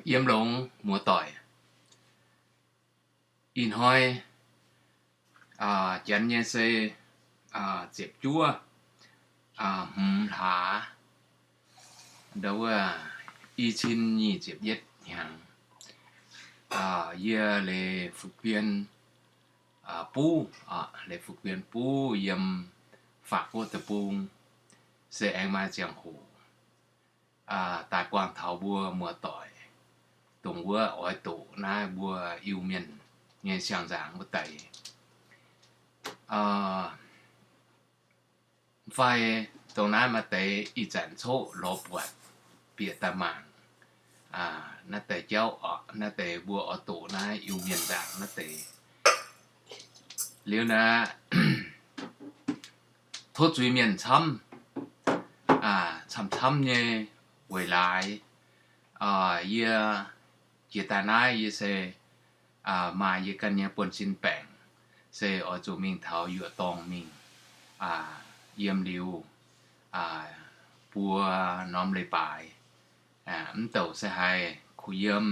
Yiem longx muoz-doic. Ih hnoi janx nyei se ziepc juov hmz hlaax, ndau wuov i cin nyic ziepc yietv hnyangx. Yie leiz fu'jueiv buv, leiz fu'jueiv buv yiem Faatv Guoqv deic-bung, se aengx maaih ziangh hoc daaih buangh taux mbuo muoz-doic, dongh wuov oix doqc naaiv mbuo Iu-Mienh nyei siang-nzaangc wuov deix. Fai dongh naaiv maaih deix ih zanc coqv lorz buatc bieqc daaih mangc naaiv deix jauv oc, naaiv deix mbuo oix doqc naaiv Iu-Mienh nzaangc naaiv deix. Liuz naaiv tov zuiz mienh camv, camv-camv nyei weic laaix yie jiex daaih naaiv yie se maaih yie ganh nyei buonv-sin baengc, se oix zuqc mingh taux yuoqc dorngh mingh yiem liuz buo norm leiz-baaix. Mv douc se haiz kuh yiem,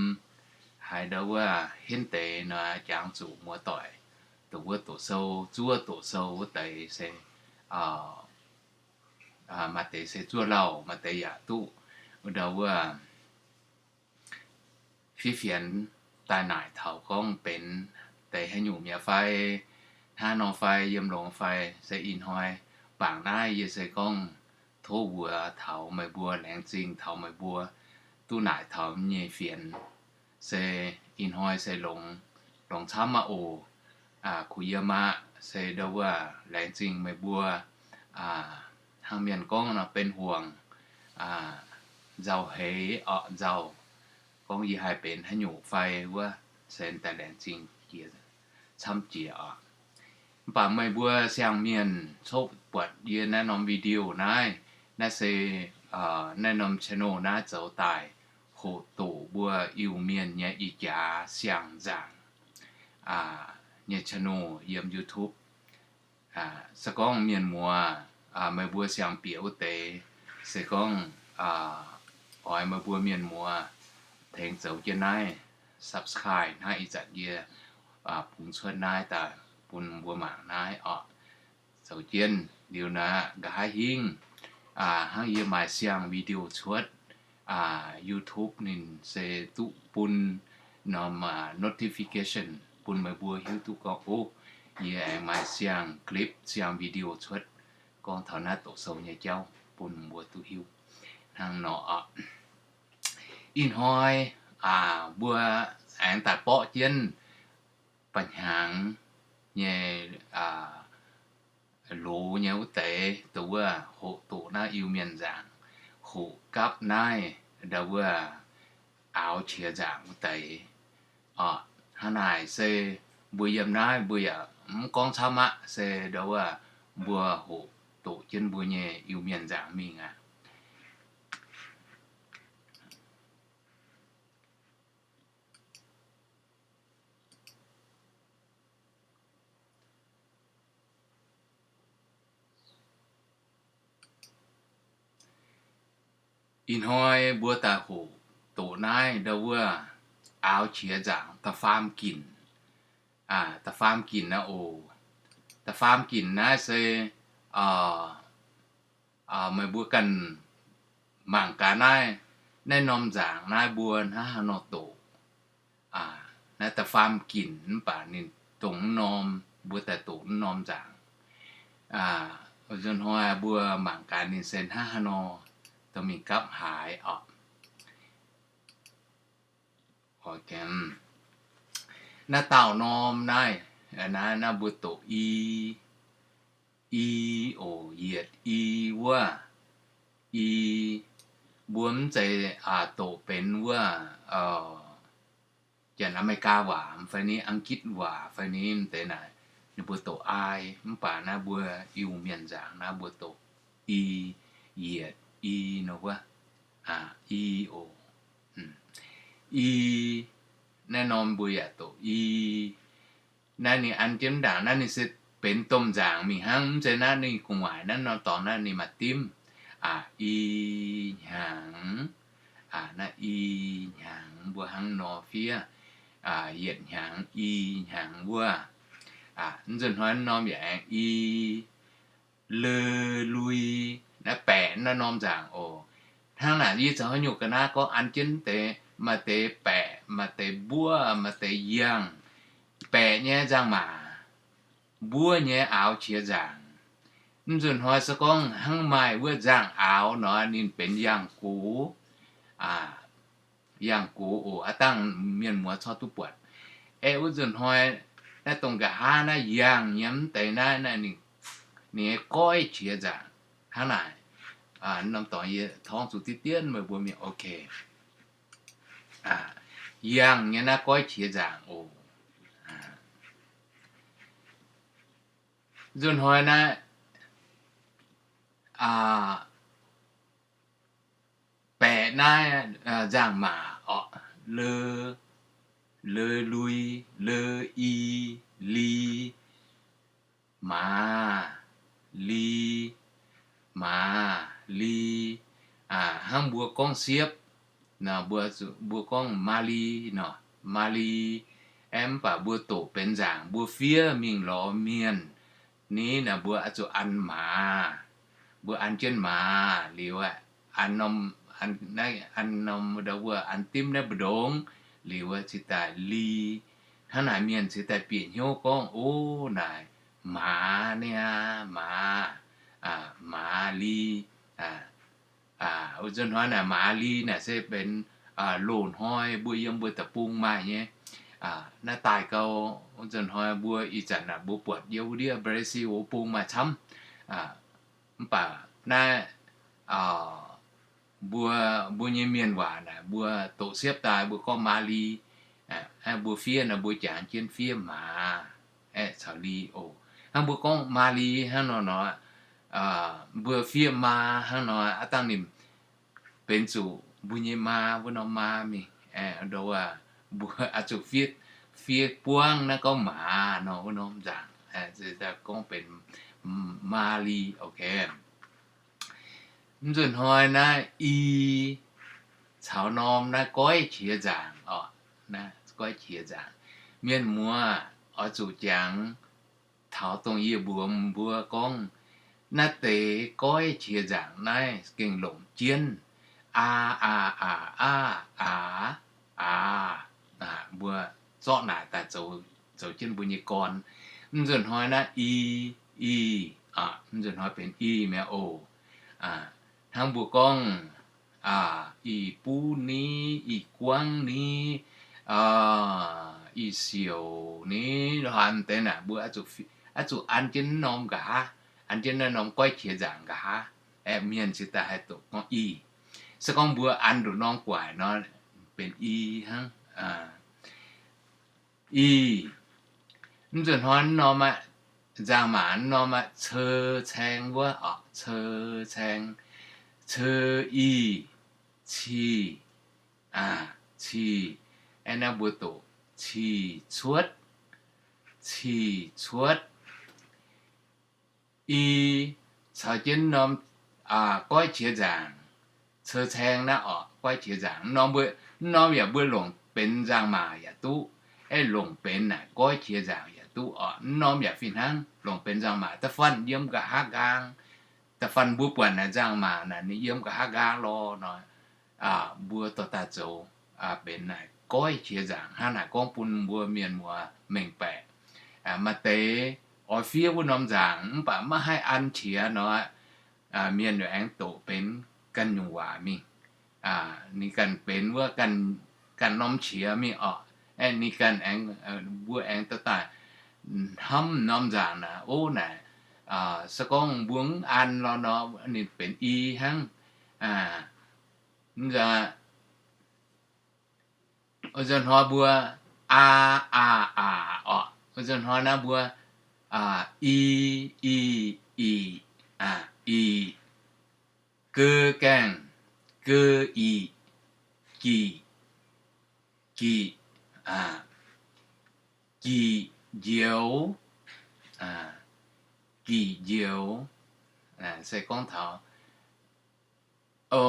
haiz ndau wuov henv deix nor jangx zuqc muoz-doic, dongh wuov doqc sou, zuov doqc sou wuov deix se maaih deix se zuov lauh, maaih deix yaac duqv ndau wuov fiev fienx daaih naaic taux gorngv benx deix haaix nyungc mi'aqv fai, hnangv nor fai, yiem longx fai. Se ih hnoi bangc naaiv yie se gorngv tov mbuox taux meih mbuo, laengz zingh taux meih mbuo duqv naaic taux nyei fienx. Se ih hnoi se longx, longx camv aqv oc. Kuh yiem aqv, se ndau wuov laengz zingh meih mbuo, hnangv mienh gorngv nor, benx huangc nzauh heix orqc, nzauh, gorngv yie haih benx haaix nyungc fai wuov, se daaih laengz zingh jiex, camv jiex oc. Mv baac meih mbuo siang-mienh coqv buatc yie naaiv norm video naaiv, naaiv se naaiv norm channel naaiv zoux daaih hoqc doqc mbuo Iu-Mienh nyei ih jaax siang-nzaangc nyei channel yiem YouTube. Se gorngv mienh muoz, meih mbuo siang-bieqc wuov deix, se gorngv oix meih mbuo mienh muoz tengx zoux jienv naaiv subscribe naaiv ih zanc yie bungx cuotv naaiv daaih bun mbuo mangc naaiv oc. Zoux jienv liuz naaiv nqa'haav hingv hnangv yie maaih siang video cuotv, YouTube ninh se duqv bun norm notification bun meih mbuo hiuv duqv gorngv, ov, yie aengx maaih siang clip, siang video cuotv gorngv taux naaiv doqc sou nyei jauv bun mbuo duqv hiuv hnangv nor oc. Ih hnoi mbuo aengx daaih borqv jienv ba'hnyangx nyei loz nyei wuov deix, dongh wuov hoqc doqc naaiv Iu-Mienh nzaangc, hoqc gapv naaiv ndau wuov aaux qiex nzaangc wuov deix. Hnangv naaic se mbuo yiem naaiv mbuo yaac mv gorngv camv aqv, se ndau wuov mbuo hoqc doqc jienv mbuo nyei Iu-Mienh nzaangc mingh aqv. Ih hnoi mbuo daaih hoqc doqc naaiv ndau wuov aaux qiex nzaangc da'faam ginc. Da'faam ginc naaiv oc. Da'faam ginc naaiv se meih mbuo ganh mangc gaax naaiv, naaiv norm nzaangc naaiv mbuo hnangv haaix nor doqc. Naaiv da'faam ginc mv baac ninh dongh mv norm, mbuo daaih doqc mv norm nzaangc. Nzunc hnoi mbuo mangc gaax ninh se hnangv haaix nor dongh mingh gapv haaix oc. Naaiv dauh norm naaiv, naaiv mbuo doqc i, i oc, yietc i wuov, i, mbuo mv zeiz doqc benx wuov Janx-America waac fai ni, Anggitv waac fai ni, mv deix naaic ninh mbuo doqc i, mv baac naaiv mbuo Iu-Mienh nzaangc naaiv mbuo doqc i, yietc i nor wuov, i oc. I, naaiv norm mbuo yaac doqc i. Naaiv ninh an jienv ndaangc naaiv ninh se benx domh nzaangc mingh hnangv, mv zeiz naaiv ninh gu'nguaaic naaiv nor dorngx naaiv ninh maaih dimv. I hnyangx, Naaiv i hnyangx mbuo hnangv nor fiev, yietc hnyangx i hnyangx wuov. Mv nzunc hnoi norm yaac aengx i, le, lui, naaiv baeqc naaiv norm nzaangc oc. Hnangv naaic yie caux haaix nyungc ga'naaiv gorngv an jienv deix, maaih deix baeqc, maaih deix mbuov, maaih deix yangh. Baeqc nyei nzangc-maac, mbuov nyei aaux qiex nzaangc. Mv nzunc hnoi se gorngv hnangv maaih wuov nzangc-aaux nor, ninh benx yangh gox, yangh gox oc. Aav dangh mienh muoz corc duqv buatc. Aeqv, wuov nzunc hnoi naaiv dongh nqa'haav naaiv yangh nyei mv deix naaiv, ninh nyei goiv qiex nzaangc hnangv naaic. Norm dorngx yie torngv zuqc diqv dienv meih mbuo mingh, ok. Yangh nyei naaiv goiv qiex nzaangc oc. Nzunc hnoi naaiv baeqc naaiv nzangc-maac oc, le, le, lui, le, i, li, maaz, li, maaz, li. Hnangv mbuo gorngv siepv, mbuo gorngv maaz-li nor, maaz-li. Aeqv, mv baac mbuo doqc benx nzaangc, mbuo fiev mingh lorz mienh ni naaic, mbuo oix zuqc an maaz. Mbuo an jienv maaz liuz, an norm, an norm, mbuo an dimv naaiv mbu'ndongx liuz, cingx daaih li. Hnangv naaic mienh cingx daaih bieqc hnyouv gorngv, o, naaic maaz niaa, maaz, maaz-li. Wuov nzunc hnoi naaic maaz-li naaic se benx loz-hnoi mbuo yiem mbuo deic-bung maaih nyei. Naaiv daaih gau, wuov nzunc hnoi mbuo ih zanc naaic mbuo buatc yiem wuov ndiev Brazil wuov bung maaih camv. Mv baac naaiv mbuo, mbuo nyei mienh waac naaic mbuo doqc siepv daaih mbuo gorngv maaz-li. Mbuo fiev nor mbuo jangx jienv fiev maaz, aeqv, caux li oc. Hnangv mbuo gorngv maaz-li hnangv nor nor, mbuo fiev maa hnangv nor, aav dangh ninh benx zuqc mbuo nyei maa, wuov norm maa mingh, mbuo oix zuqc fiev, fiev buangv naaiv gorngv maaz nor, wuov norm nzaangc, gorngv benx maaz-li, ok. Mv nzunc hnoi naaiv i caux norm naaiv goiv qiex nzaangc oc. Naaiv goiv qiex nzaangc, mienh muoz oix zuqc jangx taux dongh yie mbuox mbuo gorngv, naaiv deix goiv qiex nzaangc naaiv gengh longc jienv, aa, aa, aa, aa, aa, aa. Mbuo zorqv naaic daaih zoux, zoux jienv mbuo nyei gorn. Mv nzunc hnoi naaiv i, i, mv nzunc hnoi benx i mi'aqv oc. Hnangv mbuo gorngv, i buv ni, i guangv ni, i siouc ni, hnangv deix naaic mbuo oix zuqc an jienv norm nqa'haav, an jienv naaiv norm goiv qiex nzaangc nqa'haav, aeqv, mienh cingx daaih haih doqc gorngv i. Se gorngv mbuo an nduqc norm guaaic nor, benx i hnangv. I, mv nzunc hnoi norm aqv, nzangc-maac norm aqv, ceu caeng wuov oc, ceu caeng, ceu i, cih, cih, aeqv, naaiv mbuo doqc cih cuotv, cih cuotv. I caux jienv norm goiv qiex nzaangc, ceu caeng naaiv oc, goiv qiex nzaangc. Mv norm yaac mbuo longc benx nzangc-maac yaac duqv, aeqv, longc benx naaic goiv qiex nzaangc yaac duqv oc. Mv norm yaac fih hnangv, longc benx nzangc-maac da'faanh yiem nqa'haav nqaang. Da'faanh mbuo buatc naaic nzangc-maac naaic ninh yiem nqa'haav nqaang lorh nor, mbuo dorh daaih zoux benx naaic goiv qiex nzaangc. Hnangv naaic gorngv bun mbuo mienh muoz mengh baeqc. Maaih deix oix fiev wuov norm nzaangc mv baac maiv haih an qiex nor, mienh yaac aengx doqc benx ganh nyungc waac mingh. Ninh ganh benx wuov ganh norm qiex mingh oc. Aeqv, ninh ganh aengx, mbuo aengx dorh daaih hnamv norm nzaangc naaic, o, naaic, se gorngv mbuo mv an lorh nor, ninh benx i hnangv. Nzunc hnoi mbuo aa, aa, aa oc. Nzunc hnoi naaiv mbuo i, i, ic, ic, geu gaengh, geu ic, gic, gic, gic njoux, gic njoux, se gorngv taux, o,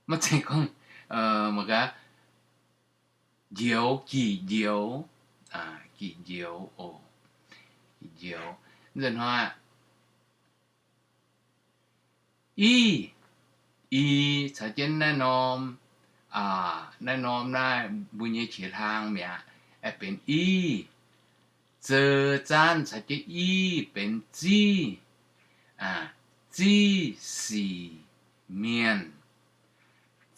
Maiv zeiz gorngv mangc gaax, njoux, gic njoux, gic njoux oc, gic njoux. Nzunc hnoi i, i caux jienv naaiv norm, naaiv norm naaiv mbuo nyei qiex hlang mi'aqv, aengx benx i. Zeu zaanv caux jienv i benx ziv, ziv sic mienh,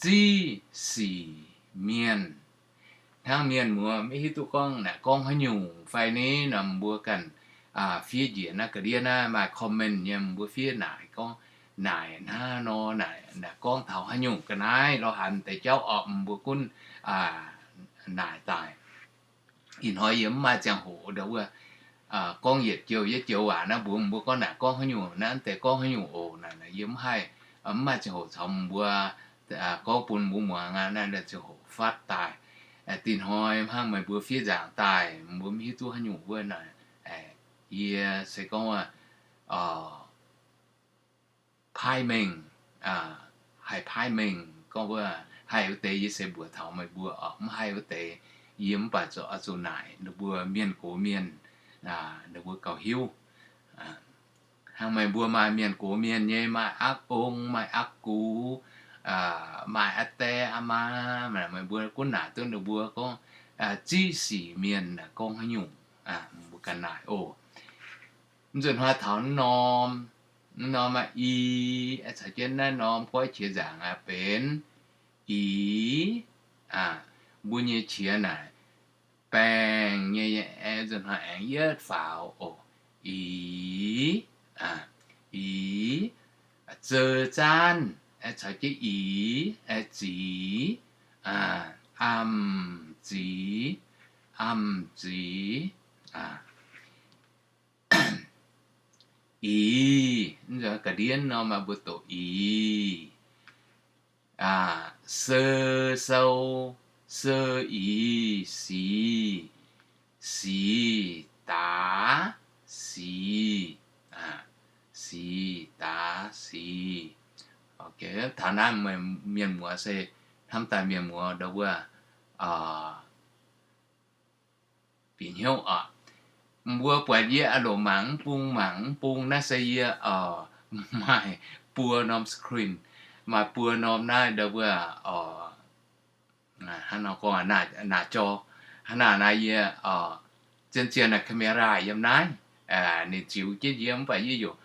ziv sic mienh. Hnangv mienh muoz maiv hiuv duqv gorngv naaic gorngv haaix nyungc fai ni nor, mbuo ganh fiev njiec naaiv ga'ndiev naaiv maaih comment nyei, mbuo fiev naaic gorngv naaic hnangv nor, naaic gorngv taux haaix nyungc ga'naaiv lorz haaix deix jauv orqc, mbuo gunv naaic daaih. Ih hnoi yie mv maaih ziangh hoc ndau wuov gorngv yietc joux yietc joux waac naaiv mbuox mbuo gorngv naaic gorngv haaix nyungc, naaiv deix gorngv haaix nyungc oc. Naaic yie mv haih, mv maaih ziangh hoc caux mbuo gorngv bun mbuo muangx aqv. Naaiv ziangh hoc fatv daaih, dinh hnoi hnangv meih mbuo fiev nzaangc daaih mbuo mv hiuv duqv haaix nyungc wuov naaic, yie se gorngv paaiv mengh, haih paaiv mengh gorngv wuov haih wuov deix yie se mbuox taux meih mbuo oc, mv haih wuov deix yie mv baac zuqc oix zuqc naaic ninh mbuo mienh gox mienh, ninh mbuo gauh hiuv. Hnangv meih mbuo maaih mienh gox mienh nyei, maaih aqv ong, maaih aqv gux, maaih aqv die aqv maa, meih mbuo gunv naaic duqv ninh mbuo gorngv ziv sic mienh gorngv haaix nyungc, mbuo ganh naaic oc. Mv nzunc hnoi taux norm, norm aqv, i, caux jienv naaiv norm goiv qiex nzaangc aqv benx ix. Mbuo nyei qiex naaic baengh nyei, nzunc hnoi aengx yietv faaux oc. Ix, ix, zeu zaanv caux jienv ix, zic, amh zic, amh zic. Ix, ga'ndiev norm mbuo doqc ix. Seu, sou, seu, ix, sic, sic, daax, sic, sic, daax, sic. Taux naaiv mienh muoz se hnamv daaih mienh muoz ndau wuov bieqc hnyouv oc. Mbuo buatc yie a'loc mangc mv bung, mangc mv bung naaiv se yie maaih buo norm screen, maaih buo norm naaiv ndau wuov, hnangv nor gorngv, naaic jor, hnangv naaic naaiv yie zien-zien camera yiem naaiv, ninh ziux jienv yie mv baac yie yaac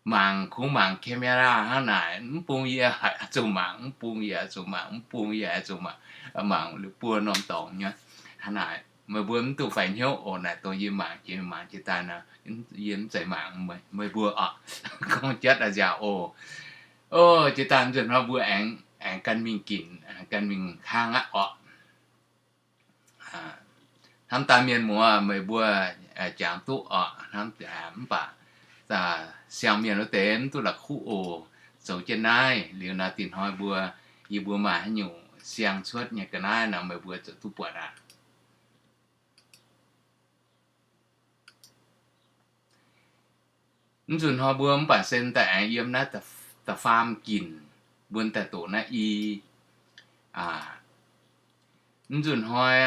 mangc, kungx mangc camera hnangv naaic, mv bung yie zuqc mangc, mv bung yie zuqc mangc, mv bung yie zuqc mangc, mangc liuz buo norm dorngx nyei. Hnangv naaic meih mbuo mv duqv faix hnyouv oc. Naaic dongh yie mangc jiex, mangc jiex daaih nor, yie mv zeiz mangc meih mbuo oc. Gorngv jatv a'nziaauc oc. Jiex daaih nzunc hnoi mbuo aengx, aengx gan mingh ginc, gan mingh kang aqv oc. Hnamv daaih mienh muoz meih mbuo jangx duqv oc, mv baac siang-mienh wuov deix mv duqv la'kuqv oc. Zoux jienv naaiv liuz nor, dinh hnoi mbuo, yie mbuo maaih haaix nyungc siang cuotv nyei ga'naaiv nor, meih mbuo ziouc duqv buatc aqv. Mv nzunc hnoi mbuo mv baac se daaih aengx yiem naaiv da'faam ginc, mbuo daaih doqc naaiv i. Mv nzunc hnoi,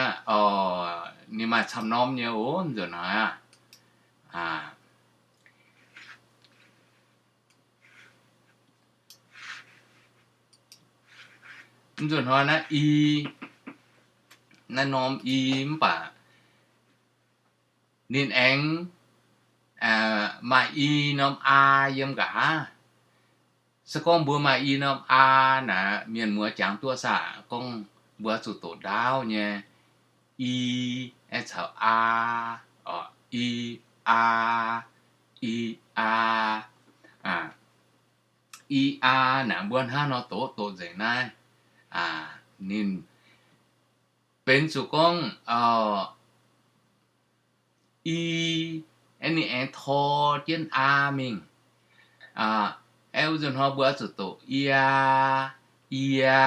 ninh maaih camv norm nyei oc, mv nzunc hnoi aqv. Mv nzunc hnoi naaiv i, naaiv norm i mv baac ninh aengx maaih i norm aa yiem nqa'haav. Se gorngv mbuo maaih i norm aa naaic, mienh muoz jangx duqv saah, gorngv mbuo zuqc doqc ndaauv nyei. I, caux aa, i, aa, i, aa, i, aa naaic mbuo hnangv nor doqc, doqc nzengc naaiv. Ninh benx zuqc gorngv i, ninh aengx tor jienv aa mingh. Aeqv, wuov nzunc hnoi mbuo oix zuqc doqc ia, ia.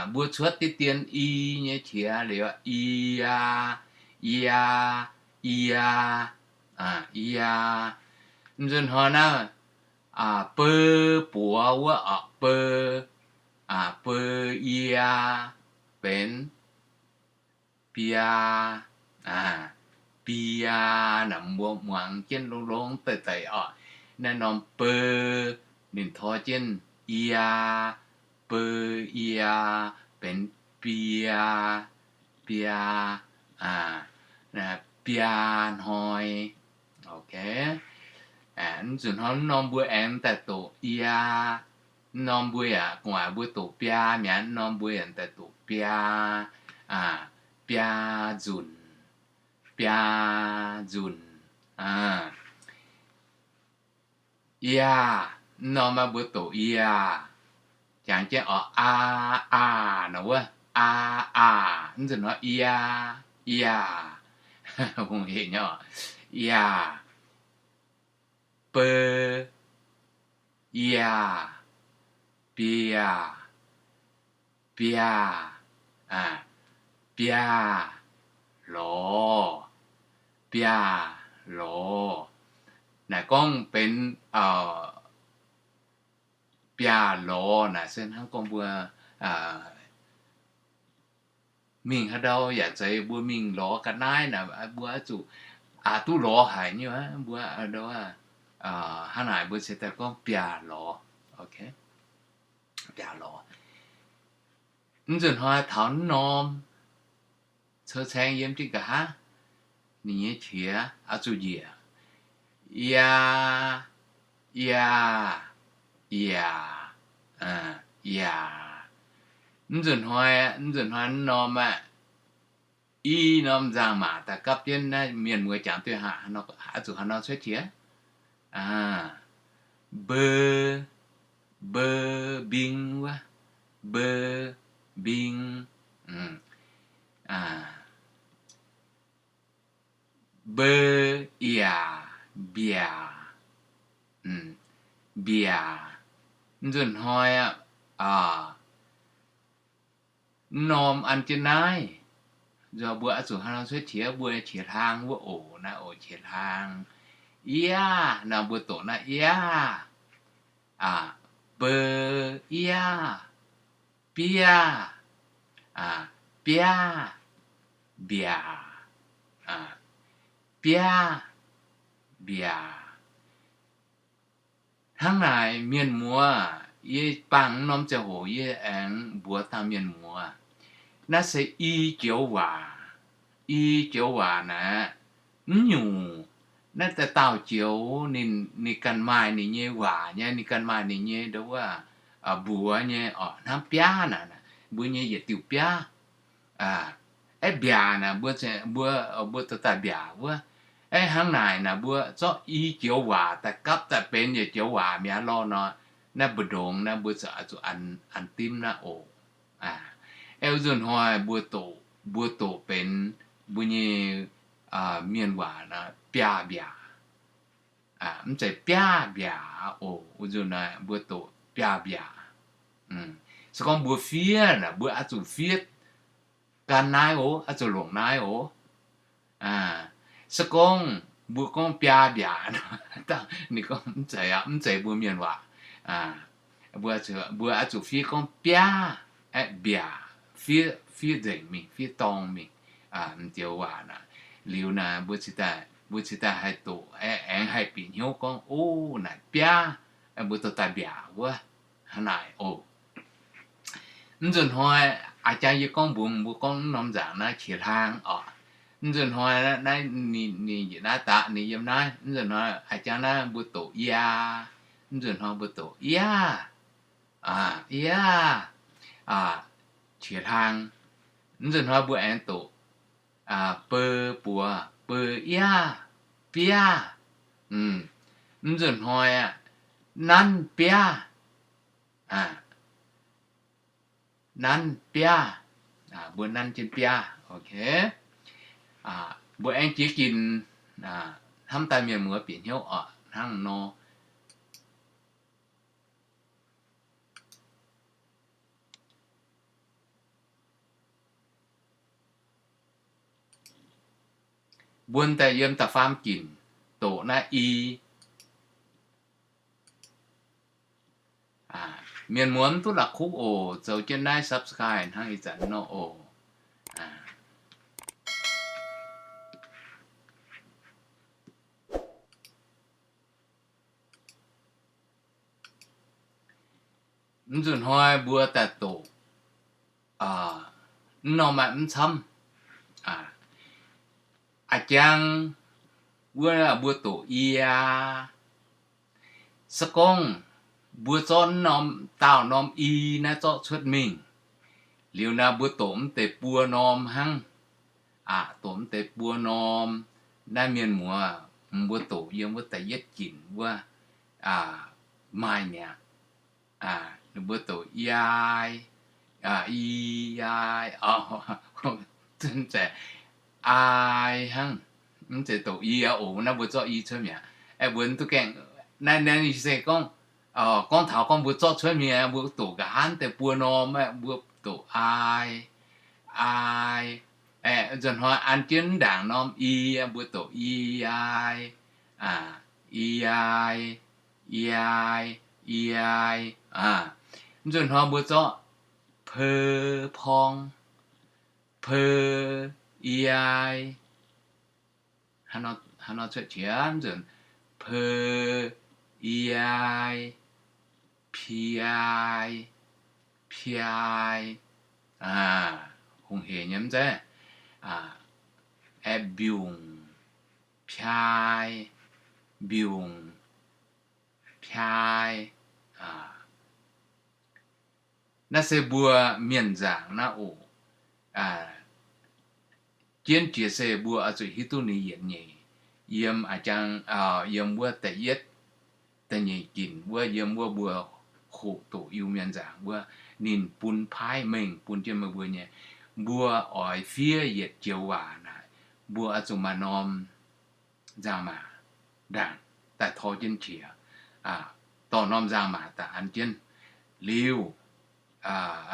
Mbuo cuotv diqv dien i nyei qiex liuz, ia, ia, ia, ia. Mv nzunc hnoi naaiv beu buoz wuov oc, beu, beu, ia, benx biaa. Biaa naaic mbuo muangx jienv longx-longx deix-deix oc. Naaiv norm beu ninh tor jienv ia, beu, ia, benx biaa, biaa, biaa hnoi. Mv nzunc hnoi mv norm mbuo aengx daaih doqc ia. Mv norm mbuo yaac gu'nguaaic mbuo doqc biaa mi'aqv, mv norm mbuo yaac daaih doqc biaa, biaa nzunc, biaa nzunc. Ia, mv norm mbuo doqc ia. Jangx jienv oc, aa, aa nor wuov, aa, aa. Mv nzunc hnoi ia, ia, hungh hec nyei oc. Ia, beu, ia, biaa, biaa, biaa lorz, biaa lorz. Naaic gorngv benx biaa lorz naaic se hnangv gorngv mbuo mingh haaix ndau yaac zeiz mbuo mingh lorz ga'naaiv naaic, mbuo oix zuqc duqv lorz haic nyei. Mbuo hnangv naaic mbuo cingx daaih gorngv biaa lorz. Biaa lorz. Mv nzunc hnoi taux mv norm cou caeng yiem jienv nqa'haav, ninh nyei qiex oix zuqc njiec. Ia, ia, iaa, iaa. Mv nzunc hnoi, mv nzunc hnoi mv norm aeqv, i norm nzangc-maac daaih gapv jienv naaiv mienh muoz jangx duqv haaix, oix zuqc haaix nor cuotv qiex? Mbeu, mbeu, mbing wuov, mbeu, mbing. Mbeu, iaa, mbiaa, mbiaa. Mv nzunc hnoi aqv, mv norm an jienv naaiv, mbuo oix zuqc haaix nor cuotv qiex? Mbuo qiex hlaang wuov oc, naaiv oc, qiex hlaang. Iaa, naaiv mbuo doqc naaiv iaa. Mbeu, iaa, biaa, biaa, mbiaa, biaa, mbiaa. Hnangv naaic mienh muoz, yie bangc norm ziangh hoc yie aengx mbuox dangh mienh muoz, naaiv se i joux waac, i joux waac naaiv, mv nyungc naaiv dauh dauh joux ninh, ninh ganh maaih ninh nyei waac nyei, ninh ganh maaih ninh nyei ndo wuov, mbuox nyei oc. Hnangv biaav naaic, mbuo nyei yietc diuh biaav, aeqv, mbiaac naaic mbuo, mbuo dorh daaih mbiaac wuov. Aeqv, hnangv naaic naaic mbuo zorqv i joux waac daaih gapv daaih benx yietc joux waac mi'aqv lorh nor, naaiv mbu'ndongx naaiv mbuo zuqc an dimv naaiv oc. Aeqv, nzunc hnoi mbuo doqc, mbuo doqc benx mbuo nyei mienh waac naaiv biaav mbiaac. Mv zeiz biaav mbiaac oc. Nzunc hnoi mbuo doqc biaav mbiaac. Se gorngv mbuo fiev naaic, mbuo oix zuqc fiev gan naaiv oc, oix zuqc longc naaiv oc. Se gorngv mbuo gorngv biaa mbiaac, ninh gorngv mv zeiz aqv, mv zeiz mbuo mienh waac. Mbuo oix zuqc fiev gorngv biaav, aeqv, mbiaac, fiev, fiev nzengc mingh, fiev dorng mingh, m'njoux waac naaic. Liuz naaic mbuo cingx daaih, mbuo cingx daaih haih doqc, aengx haih bieqc hnyouv gorngv, o, naaic biaav, mbuo dorh daaih mbiaac wuov. Hnangv naaic oc. Mv nzunc hnoi, a'jang yie gorngv mbuox mbuo gorngv mv norm nzaangc naaiv qiex hlaang oc. Mv nzunc hnoi naaiv, ninh njiec naaiv daaih, ninh yiem naaiv. Mv nzunc hnoi a'jang naaiv mbuo doqc iaa. Mv nzunc hnoi mbuo doqc iaa, iaa, qiex hlaang. Mv nzunc hnoi mbuo aengx doqc beu buoz, beu iaa, biaav. Mv nzunc hnoi aqv, nanv biaav, nanv biaav. Mbuo nanv jienv biaav. Ok, mbuo aengx jiex ginc hnamv daaih mienh muoz bieqc hnyouv oc. Hnangv nor, mbuo daaih yiem da'faam ginc doqc naaiv i. Mienh muoz mv duqv la'kuqv oc, zoux jienv naaiv subscribe hnangv ih zanc nor oc. Mv nzunc hnoi mbuo daaih doqc mv norm maaih mv camv. A'jang wuov mbuo doqc ia. Se gorngv mbuo zorqv norm, daauh norm i naaiv zorqv cuotv mingh, liuz naaiv mbuo doqc mv deix buo norm hnangv. Aqc, doqc mv deix buo norm. Naaiv mienh muoz, mbuo doqc yiem wuov da'yietv ginc wuov maaih mi'aqv. Mbuo doqc iai, i, iai, mv zeiz, ai hnangv. Mv zeiz doqc i oc, naaiv mbuo zorqv i cuotv mi'aqv. Aeqv, mbuo duqv gaengh, naaiv se gorngv, gorngv taux gorngv mbuo zorqv cuotv mingh, mbuo doqc nqa'haav deix buo norm, mbuo doqc ai, ai. Aeqv, nzunc hnoi an jienv ndaangc norm i, mbuo doqc i, iai, iai, iai, iai. Mv nzunc hnoi mbuo zorqv pe, porng, pe, iai. Hnangv nor cuotv qiex nzunc, pe, iai, piai, piai. Hungh hec nyei mv zeiz. Aeqv, mbiungc, piai, mbiungc, piai. Naaiv se mbuo mienh nzaangc naaiv oc. Jienv jiex se mbuo oix zuqc hiuv duqv ninh yietc nyeic. Yiem a'jang, yiem wuov da'yietv, da'nyeic ginc wuov, yiem wuov mbuo hoqc doqc Iu-Mienh nzaangc wuov, ninh bun paaiv mengh bun jienv meih mbuo nyei. Mbuo oix fiev yietc joux waac naaic, mbuo oix zuqc maaih norm nzangc-maac ndaangc daaih tor jienv qiex, dorh norm nzangc-maac daaih an jienv. Liuz,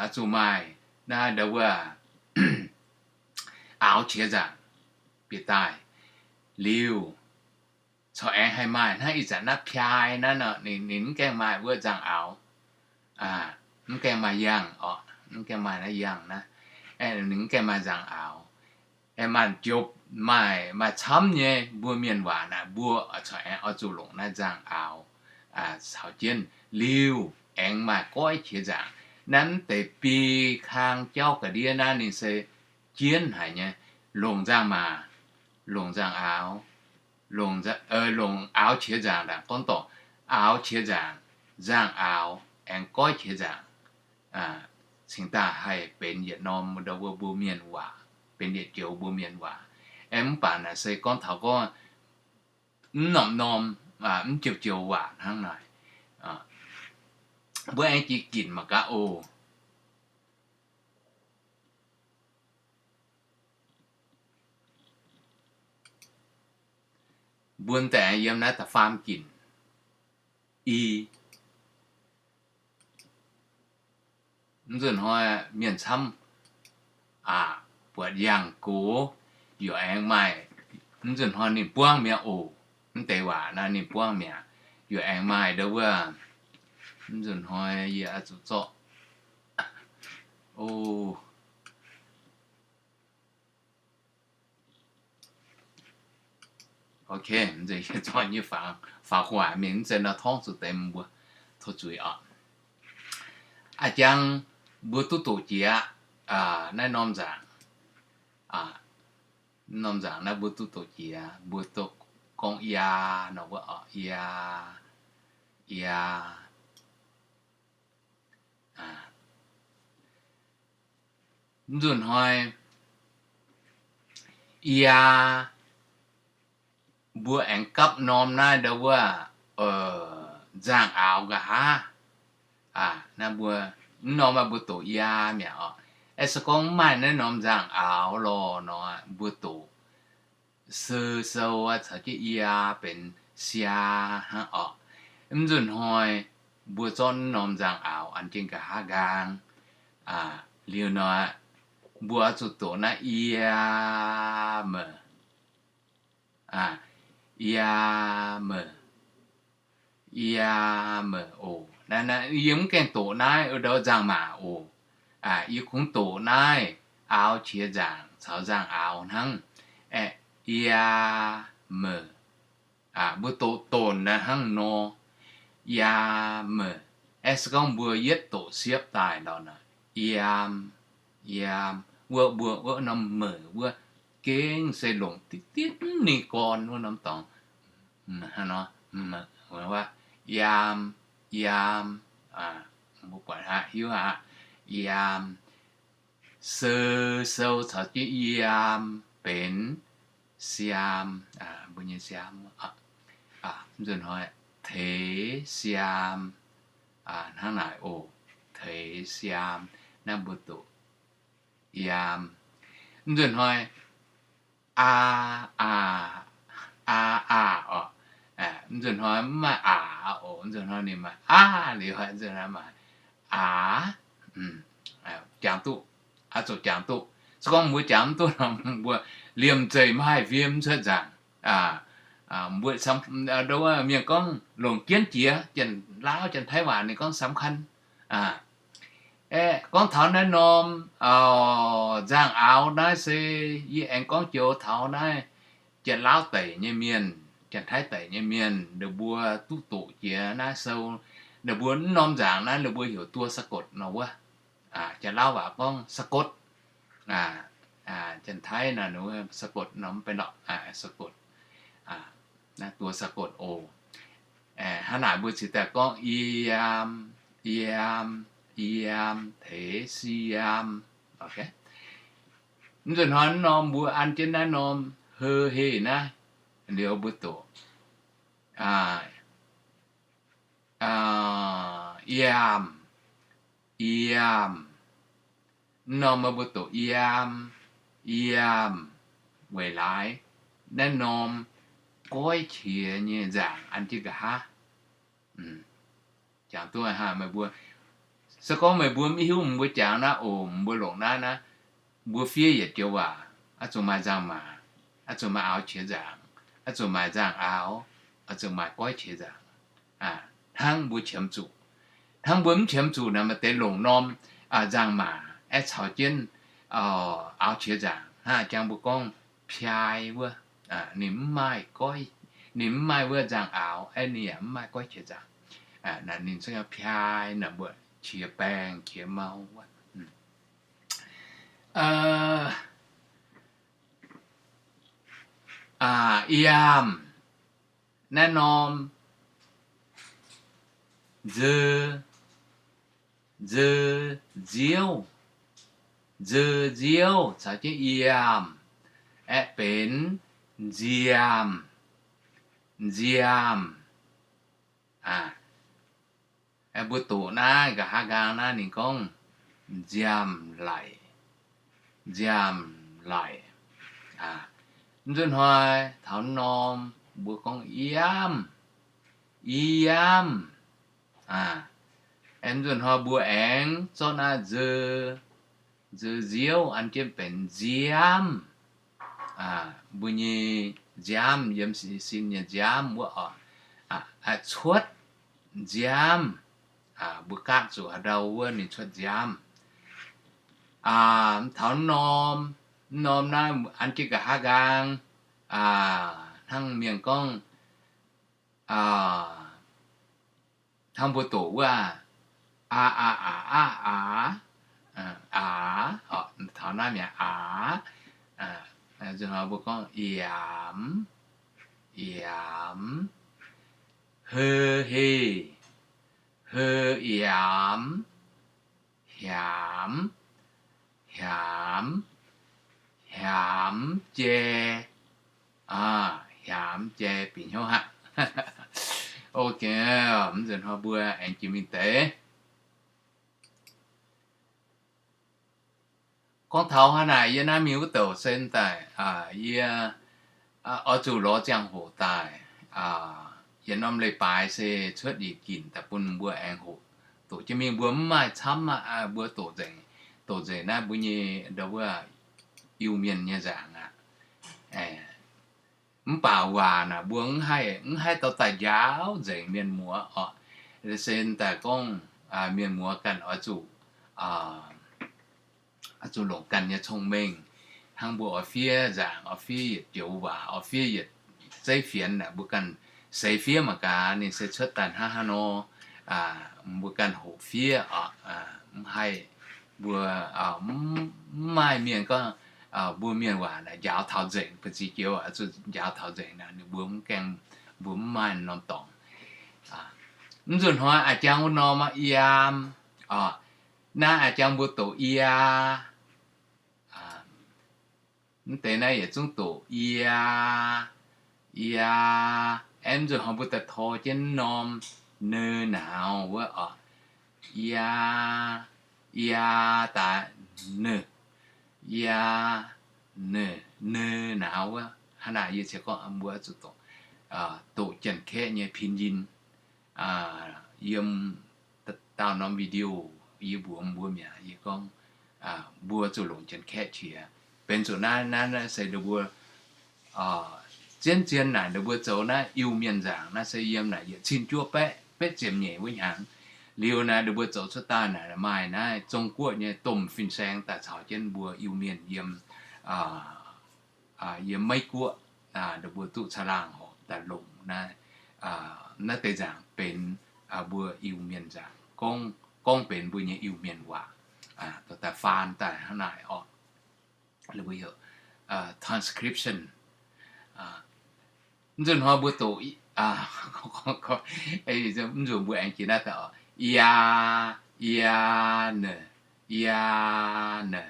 oix zuqc maaih naaiv ndau wuov aaux qiex nzaangc bieqc daaih. Liuz, corc aengx haih maaih hnangv ih zanc naaiv piai naaiv nor, ninh mv gaengh maaih wuov nzangc-aaux. Mv gaengh maaih yangh oc, mv gaengh maaih naaiv yangh naaiv. Ninh mv gaengh maaih nzangc-aaux. Aengx maaih jopv, maaih, maaih camv nyei mbuo mienh waac naaic, mbuo corc aengx oix zuqc longc naaiv nzangc-aaux caux jienv. Liuz aengx maaih goiv qiex nzaangc. Naaiv mv deix biei kang jauv ga'ndiev naaiv ninh se jienv haic nyei. Longc nzangc-maac, longc nzangc-aaux, longc aaux qiex nzaangc ndaangc gorngv dorngc, aaux qiex nzaangc, nzangc-aaux, aengx goiv qiex nzaangc, cingx daaih haih benx yietc norm ndau wuov mbuo mienh waac, benx yietc joux mbuo mienh waac. Aengx mv baac naaic se gorngv taux gorngv mv norm-norm, mv joux-joux waac hnangv naaic. Mbuo aengx jiex ginc mangc gaax oc. Mbuo daaih yiem naaiv da'faam ginc i. Mv nzunc hnoi mienh camv aqc, buatc yangh gox, yaac aengx maaih, mv nzunc hnoi ninh buangv mi'aqv oc. Mv deix waac naaiv ninh buangv mi'aqv, yaac aengx maaih ndau wuov. Mv nzunc hnoi yie oix zuqc zorqv, o, ok, zorqv nyei faaux, faaux gu'nguaaic mingh, mv zeiz nor torngv zuqc deix mbuo. Tov zuiz oc. A'jang mbuo duqv doqc jiex aqv. Naaiv norm nzaangc, norm nzaangc naaiv mbuo duqv doqc jiex, mbuo duqv gorngv iaa nor wuov oc, iaa, iaa. Mv nzunc hnoi iaa, mbuo aengx gapv norm naaiv ndau wuov nzangc-aaux nqa'haav. Naaiv mbuo, mv norm mbuo doqc iaa mi'aqv oc. Aeqv, se gorngv mv maaih naaiv norm nzangc-aaux lorh nor, mbuo doqc se sou caux jienv iaa benx siaa hnangv oc. Mv nzunc hnoi mbuo zorqv mv norm nzangc-aaux an jienv nqa'haav nqaang. Liuz nor, mbuo oix zuqc doqc naaiv iaa meih, iaa meih, iaa meih oc. Yie mv gaengh doqc naaiv ndau nzangc-maac oc. Yie kungx doqc naaiv aaux qiex nzaangc caux nzangc-aaux hnangv. Aeqv, ia, meih. Mbuo doqc donc naaiv hnangv nor, ia, meih. Aeqv, se gorngv mbuo yietv doqc siepv daaih lorqc, iam, iam, wuov mbuo wuov norm meih wuov gengh se longc diqv diqv ninh gorn wuov norm dorngx. Hnangv nor, iaam, iaam, mbuo buatc aqv, hiuv aqv, iaam, sou, sou caux jienv iaam benx siaam. Mbuo nyei siaam, mv nzunc hnoi teix siaam. Hnangv naaic oc, teix siaam. Naaiv mbuo doqc iaam. Mv nzunc hnoi aa, aa, aa, aa oc. Mv nzunc hnoi mv maaih aa oc. Mv nzunc hnoi ninh maaih aa liuz, mv nzunc hnoi maaih aa. Jangx duqv, oix zuqc jangx duqv. Se gorngv mbuo jangx mv duqv nor, mbuo liemh zeih maiv haih fiev mv cuotv nzaangc. Mbuo, mienh gorngv longc jienv jiex, Janx-Lauv Janx-Taiv waac ninh gorngv สำคัญ. Aeqv, gorngv taux naaiv norm nzangc-aaux naaiv se yie aengx gorngv joux taux naaiv Janx-Lauv deic nyei mienh, Janx-Taiv deic nyei mienh, ninh mbuo duqv doqc jiex naaiv sou, ninh mbuo mv norm nzaangc naaiv ninh mbuo heuc ตัวสะกด nor wuov. Janx-Lauv waac gorngv สะกด. Janx-Taiv naaiv สะกด nor mv benx lorqc, สะกด. Naaiv ตัวสะกด oc. Hnangv naaic mbuo cingx daaih gorngv iam, iam, iam, teix siaam. Mv nzunc hnoi norm mbuo an jienv naaiv norm heu heh naaiv liuz mbuo doqc iam, iam. Mv norm mbuo doqc iam, iam. Weic laaix naaiv norm goiv qiex nyei nzaangc an jienv nqa'haav. Jangx duqv hnangv meih mbuo, se gorngv meih mbuo mv hiuv, mbuo jangx naaiv oc, mbuo longc naaiv naaiv, mbuo fiev yietc joux waac, oix zuqc maaih nzangc-maac, oix zuqc maaih aaux qiex nzaangc, oix zuqc maaih nzangc-aaux, oix zuqc maaih goiv qiex nzaangc. Hnangv mbuo qiemx zuqc. Hnangv mbuo mv qiemx zuqc naaic, maaih deix longc norm nzangc-maac aeqv caux jienv aaux qiex nzaangc. Hnangv jangx mbuo gorngv piaai wuov, ninh mv maaih goiv, ninh mv maaih wuov nzangc-aaux aeqv ninh yaac mv maaih goiv qiex nzaangc. Ninh zungv piaai naaic, mbuo qiex baengh qiex mau wuov. Iam, naaiv norm nzeu, nzeu nziouv, nzeu nziouv caux jienv iam aeqv benx nziaamv, nziaamv. Mbuo doqc naaiv nqa'haav nqaang naaiv ninh gorngv nziaamv laic, nziaamv laic. Mv nzunc hnoi taux norm mbuo gorngv iamv, iamv. Mv nzunc hnoi mbuo aengx zorqv naaiv nzeu, nzeu nziouv an jienv benx nziaamv. Mbuo nyei nziaamv yiem sin nyei nziaamv wuov oc, cuotv nziaamv. Mbuo gaatv zuqc haaix ndau wuov ninh cuotv nziaamv. Taux norm, norm naaiv an jienv nqa'haav nqaang, hnangv mienh gorngv, hnangv mbuo doqc wuov, aa, aa, aa, aa, aa, aa, taux naaiv mi'aqv, aa. Mbuo gorngv iamx, iamx, heu heh, heu iamx, hiaamx, hiaamx, hiaamx jai, hiaamx jai bieqc hnyouv aqv. Ok, mv nzunc hnoi mbuo aengx jiex mingh deix. Gorngv taux hnangv naaic, yie naaiv mingh wuov douc se daaih, yie oix zuqc lorz ziangh hoc daaih, yietc norm leiz-baaix se cuotv yietc ginc daaih bun mbuo aengx hoqc. Doqc jienv mingh mbuo mv maaih camv aqv, mbuo doqc nzengc, doqc nzengc naaiv mbuo nyei ndau wuov Iu-Mienh nyei nzaangc aqv. Mv baac waac naaic mbuo mv haih, mv haih dorh daaih njaaux nzengc mienh muoz oc. Se daaih gorngv mienh muoz ganh oix zuqc, oix zuqc longc ganh nyei cong-mengh, hnangv mbuo oix fiev nzaangc, oix fiev yietc joux waac, oix fiev yietc zeiv fienx naaic, mbuo ganh seix fiev mangc gaax ninh se cuotv daaih hnangv haaix nor. Mbuo ganh hoqc fiev oc, mv haih mbuo, mv maaih mienh gorngv mbuo mienh waac naaic njaaux taux nzengc, ba'ziex joux zuqc njaaux taux nzengc naaic, ninh mbuo mv gaengh, mbuo mv maaih norm dorngx. Mv nzunc hnoi a'jang wuov norm aqv, iaa. Naaiv a'jang mbuo doqc iaa. Mv deix naaiv yietc zungv doqc iaa, iaa. Aeqv, mv nzunc hnoi mbuo daaih tor jienv norm nø nauz wuov oc. Iaa, iaa daaih nø, iaa, nø, nø nauz wuov. Hnangv naaic yie ziouc gorngv mbuo zuqc doqc, doqc Janx-Kaeqv nyei pinyin. Yiem daauh norm video yie mbuox mbuo mi'aqv, yie gorngv mbuo zuqc longc Janx-Kaeqv qiex. Benx zuqc naaiv, naaiv se ninh mbuo zien-zien naaic ninh mbuo zoux naaiv Iu-Mienh nzaangc naaiv se yiem naaic yietc cin juov baeqv betv ziepc nyeic wuov hnyangx. Liuz naaic ninh mbuo zoux cuotv daaih naaic maaih naaiv Zong-Guoqv nyei domh fin-saeng daaih caux jienv mbuo Iu-Mienh yiem, yiem Meiv-Guoqv, ninh mbuo duqv caangh laangh horpc daaih longc naaiv, naaiv deix nzaangc benx mbuo Iu-Mienh nzaangc, gorngv benx mbuo nyei Iu-Mienh waac, daaih faan daaih hnangv naaic oc. Mbuo heuc transcription. Mv nzunc hnoi mbuo doqc, mv nzunc mbuo aengx jiex naaiv daaih oc, iaa, iaa, ne, iaa, ne.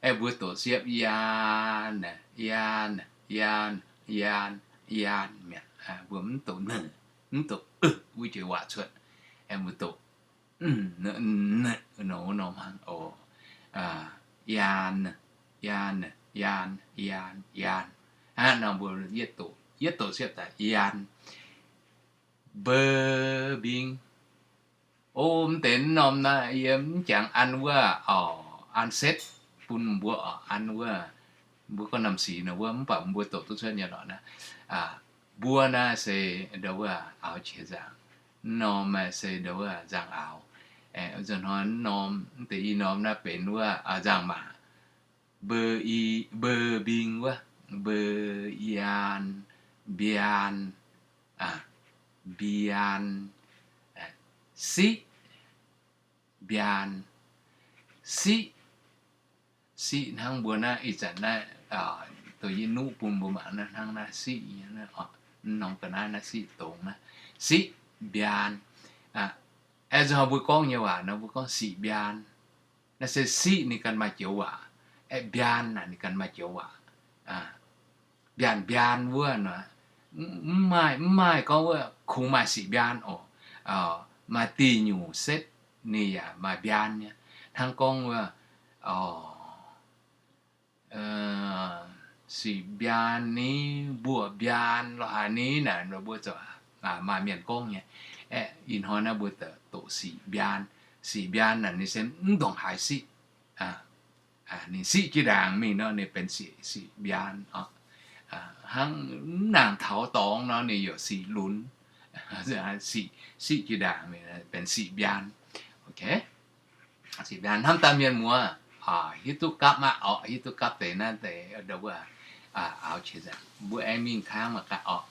Aeqv, mbuo doqc siepv iaa, ne, iaa, ne, iaa, iaa, iaa mi'aqv. Mbuo mv doqc ne, mv doqc wuov jiex waac cuotv. Aeqv, mbuo doqc n, n, n, norm hnangv oc. Iaan, iaan, iaan, iaan, iaan. Hnangv nor mbuo yietv doqc, yietv doqc siepv daaih iaan. Mbe, mbing. O, mv deix norm naaiv yie mv jangx an wuov, an setv bun mbuo oc, an wuov, mbuo gorngv Namh Sic nor wuov, mv baac mbuo doqc duqv cuotv nyei lorqc naaiv. Mbuo naaiv se ndau wuov Auv-Qiex nzaangc. Mv norm se ndau wuov nzaangc Auv. Nzunc hnoi mv norm, mv deix i norm naaiv benx wuov nzaangc Maac. Mbe, i, mbe, mbing wuov, mbe, iaan, mbiaan, mbiaan, siqv, mbiaan, siqv, siqv hnangv mbuo naaiv ih zanc naaiv, doh yie nuqv bun mbuo mangc naaiv hnangv naaiv siqv, mv norm ga'naaiv naaiv siqv dongz naaiv, siqv mbiaan. Aeqv, nzunc hnoi mbuo gorngv nyei waac nor mbuo gorngv siqv mbiaan. Naaiv se siqv ninh ganh maaih joux waac, aeqv, mbiaan naaic ninh ganh maaih joux waac. Mbiaan mbiaan wuov nor, mv maaih, mv maaih gorngv wuov kungx maaih siqv mbiaan oc. Maaih diuh nyungc setv ninh yaac maaih mbiaan nyei. Hnangv gorngv wuov, siqv mbiaan ni, mbuoqc mbiaan lorqc haaix ni naaic, mbuo zoux, maaih mienh gorngv nyei. Aeqv, ih hnoi naaiv mbuo doqc siqv mbiaan. Siqv mbiaan naaic ninh se mv ndongc haaix siqv. Ninh siqv jiex ndaangc mingh nor ninh benx siqv, siqv mbiaan oc. Hnangv mv nangc taux dorngx nor ninh yaac siqv lunx. Siqv, siqv jiex ndaangc mingh benx siqv mbiaan. Ok. Siqv mbiaan hnamv daaih mienh muoz, hiuv duqv gapv maiv oc, hiuv duqv gapv deix naaiv deix, wuov, auv qiex nzaangc mbuo aengx mingh kangv mangc gaax oc.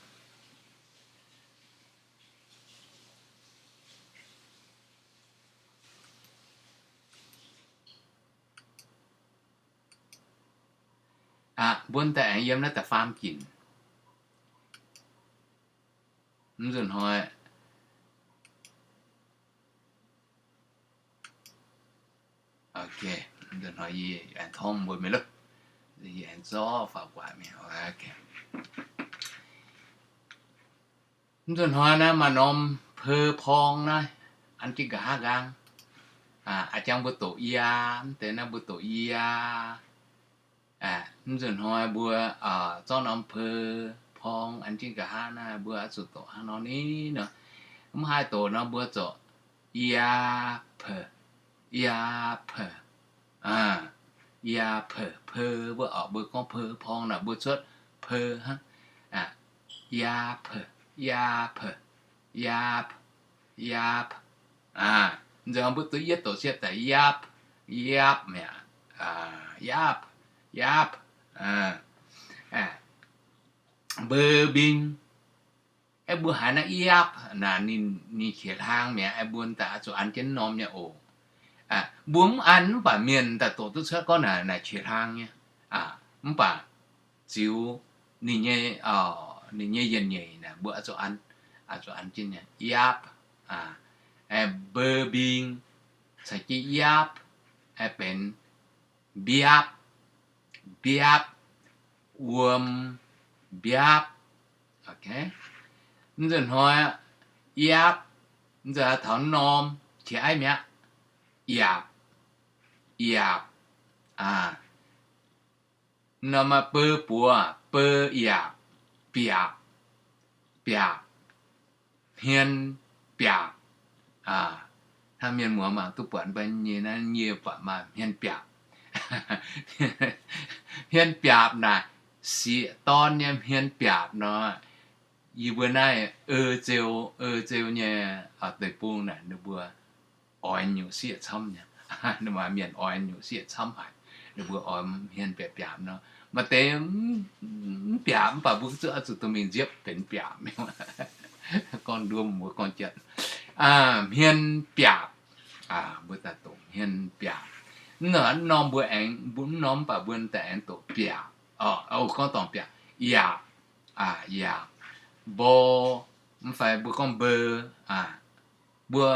Aqv, mbuo daaih aengx yiem naaiv da'faam ginc. Mv nzunc hnoi, ok, mv nzunc hnoi yie aengx torngv mbuo mingh loh. Yie aengx zorqv faaux guaax mingh. Ok. Mv nzunc hnoi naaiv maaih norm peu porng naaiv, an jienv nqa'haav nqaang. A'jang mbuo doqc iaa, mv deix naaiv mbuo doqc iaa. Mv nzunc hnoi mbuo zorqv norm peu porng an jienv nqa'haav naaiv mbuo oix zuqc doqc hnangv nor ni nor. Mv haih doqc nor mbuo zorqc iaa, pe, iaa, pe. Iaa, pe, peu wuov oc, mbuo gorngv peu porng naaic mbuo cuotv peu hnangv. Iaa, pe, iaa, pe, iaa, iaa, Aa, nzunc mbuo duqv yietv doqc siepv daaih yapv, yapv mi'aqv, yapv, yapv, mbeu mbing. Aeqv, mbuo haiz naaiv yapv naaic, ninh qiex hlaang mi'aqv. Aeqv, mbuo daaih oix zuqc an jienv norm nyei oc. Mbuo mv an mv baac mienh daaih doqc duqv cuotv gorngv naaic, naaic qiex hlaang nyei. Mv baac ziux ninh nyei, ninh nyei yienc nyeic naaic mbuo oix zuqc an, oix zuqc an jienv nyei. Yapv, mbeu mbing, caux jienv yapv, aeqv, benx mbiapv, mbiapv, wuom, mbiapv. Mv nzunc hnoi yapv, nzunc taux norm qiex aiv mi'aqv, yapc, yapc. Norm maaih beu buoz, beu yapc, biapc, biapc, hmien biapc. Hnangv mienh muoz mangc duqv buatc mbuo nyei naaiv, yie buatc maaih hmien biapc. Hmien biapc naaic, sieqv dorn nyei hmien biapc nor. Yie mbuo naaiv ei zeu, ei zeu nyei deic-bung naaic ninh mbuo oix nyungc sieqv camv nyei. Ninh mbuo mienh oix nyungc sieqv camv haic. Ninh mbuo oix hmien biapc biapc nor. Maaih deix mv biapc mv baac mbuo zuqc oix zuqc dorh mingh nziepv benx biapc. Gorngv nduov mbuo gorngv jatv, hmien biapc. Mbuo daaih doqc hmien biapc. Mv norm mbuo aengx, mv norm mv baac mbuo daaih aengx doqc biapc. Gorngv dorngc biapc, yapc, yapc, mbo, mv fai mbuo gorngv mbeu. Mbuo